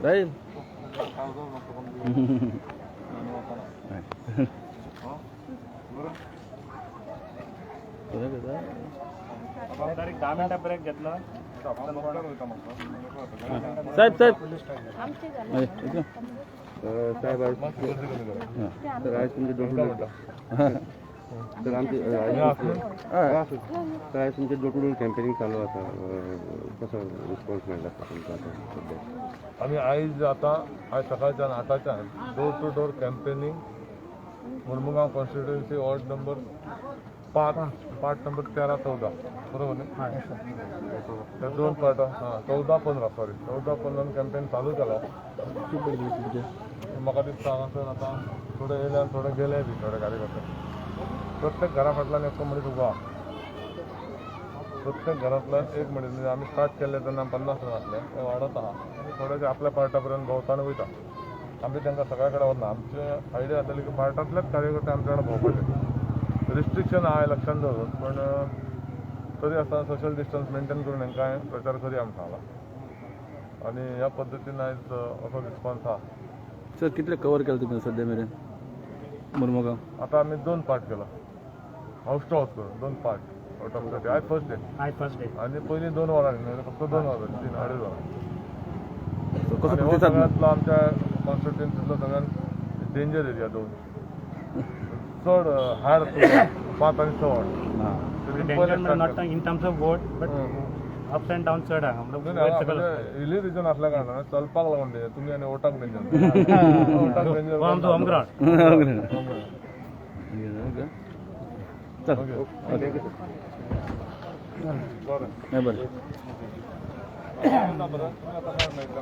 राहील. 10 मिनटां ब्रेक घेतला. साहेब साहेब, साहेब, आज तर आज तुमचे डोर टू डोर, तर आमचे तर आज तुमचे डोर टू डोर कॅम्पेनिंग चालू आसा. कसो रिस्पॉन्स मेळटा तुमकां आतां सद्या? आमी आयज आतां आयज सकाळच्यान 8च्यान door to door campaigning, Mormugao constituency, ward number 5, part number 13, 14, बरोबर न्ही? त्या दोन पार्ट, हां, 14, 15, सॉरी, 14, 15 कॅम्पेन चालू केला. म्हाका दिसता हांगासर आतां थोडे येयले आनी थोडे गेले बी. थोडे कार्यकर्ते प्रत्येक घरा फाटल्यान एक मनीस उबो आहा. प्रत्येक घरांतल्यान एक मनीस, म्हणजे आमी स्टार्ट केल्ले तेन्ना 50 जाण आसले, ते वाडत आहा आनी थोडे आपल्या पार्टा पर्यंत भोंवताना वयता. आमी तांकां सगळ्या कडेन वतना आमचे आयडिया जाताली की पार्टांतलेच कार्यकर्ते आमच्या कडेन भोंवपाचे. रिस्ट्रिक्शन आहा लक्षात दवरून, पण तरी आसतना सोशल डिस्टन्स मेंटेन करून हांकां हांवें प्रचार करया म्हण सांगला आनी ह्या पद्दतीन आयज असो रिस्पॉन्स आहा. सर, कितले कवर केलं तुम्ही सध्या मेरेन मुर्मुगाव? आता आमी दोन पार्ट केला, हाऊस टू हाऊस करून दोन पार्ट आउट ऑफ 30. आयज फर्स्ट डे. आयज फर्स्ट डे. आनी पयलीं 2 वरां, म्हणजे फक्त 2 वरां, 3 अडेच वरां. कसो आनी हो प्रतिसाद? सगळ्यांतलो, आमच्या कॉन्स्टिट्युएन्सीतलो सगळ्यात डेंजर एरिया, दोन चड हार्ड, 5 आनी 6 ward. Danger not in terms of vote, but ups and down चड आहा म्हणजे. हिली रिजन असल्या कारणान चलपाक लागून डेंजर तुमी आनी वोटाक डेंजर, वोटाक डेंजर. आमचो होम ग्राउंड. चल. ओके, बरें. नाही, बरं. बरें, तुमी आतां काय मेळटलें.